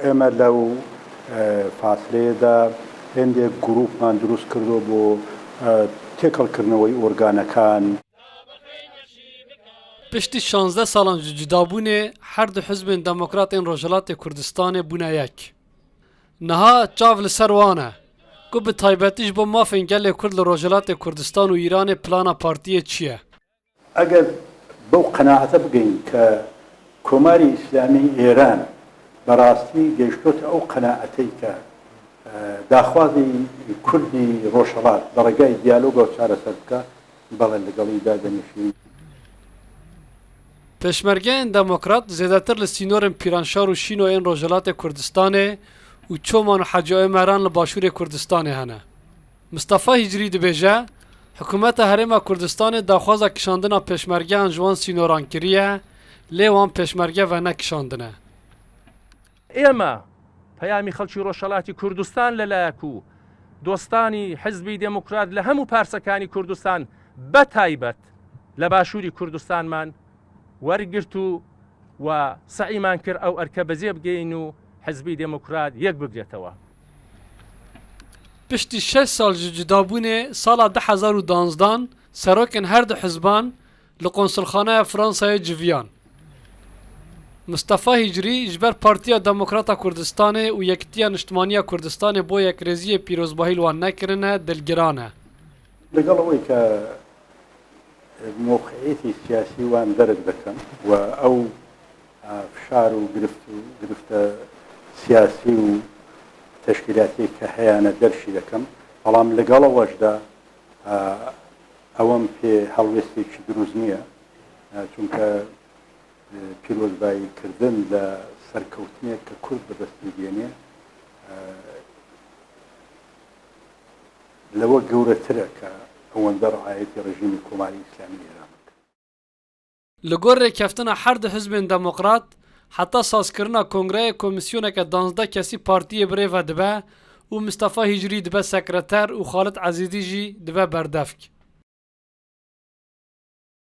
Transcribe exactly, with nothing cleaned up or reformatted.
ئێمە لەو، ئە، فاسلەیەدا هێندێک گروپمان دروست کردووە بۆ، ئە، تێکەڵکردنەوەی ئۆرگانەکان. Piştî şazdeh salan ji cudabûnê her du hizbên demokrat ên Rojhilatê Kurdistanê bûne yek. Niha çav li ser wan e ku bi taybetî ji bo mafên gelê Kurd li Rojhilatê Kurdistan û Îranê plana partiyê çi ye? ئەگەر بەو قەناعەتە بگەین کە کۆماری ئیسلامی ئێران بەڕاستی گەیشتۆتە ئەو قەناعەتەی کە، ئە، داخوازی کوردی ڕۆژهەڵات بە ڕێگای دیالۆگەوە چارەسەر بکە، بەڵێ لەگەڵی دادەنیشین. Pêşmergeyên demokrat zêdetir li sînorên Pîranşar û Şîno ên Rojhilatê Kurdistanê û Çoman û Hecî Omeran li Başûrê Kurdistanê hene. Mistefa Hîcrî dibêje, Hikûmeta Herêma Kurdistanê daxwaza kişandina pêşmergeyan ji wan sînoran kiriye, lê wan pêşmerge venekişandine. ئێمە پەیامی خەڵکی ڕۆژهەڵاتی کوردستان لەلایەک و دۆستانی حیزبی دێموکرات لە هەموو پارچەکانی کوردستان بە تایبەت لە باشووری کوردستانمان وەرگرت و و سەعیمان کرد ئەو ئەرکە بەجێ بگەین و حیزبی دێموکرات یەک بگرێتەوە. Piştî şeş sal ji cudabûnê sala du hezar û duwazdeh serokên her du hizban li konsulxaneya Fransayê civiyan. Mistefa Hîcrî ji ber Partiya Demokrata Kurdistanê û Yekitiya Niştimaniya Kurdistanê bo yekrêziyê pîrozbahî li wan nekirine dilgiran e. لەگەڵ ئەوەی کە موقعیەتی سیاسی وان دەرک دەکەم و ئەو، ئە، فشار و گرفت و گرفتە سیاسی و تەشکیلاتی کە هەیانە دەرشی دەکەم، بەڵام لەگەڵەوەشدا، ئە، ئەوەم پێ هەڵوێستێکی دروست نییە، ئە، چونکە، ئە، پیرۆزبایی کردن لە سەرکەوتنێک کە کورد بەدەستی دێنێ، ئە، لەوە گەورەترە کە ئەوەندە ڕعایەتی ڕژیمی کۆماری ئیسلامی ئێران بکە. Li gor rêkeftina her du hizbên demokrat, heta sazkirina kongreyê komîsyoneke duwazdeh kesî partiyê bi rê ve dibe û Mistefa Hîcrî dibe sekreter û Xalid Ezîzî jî dibe berdevk.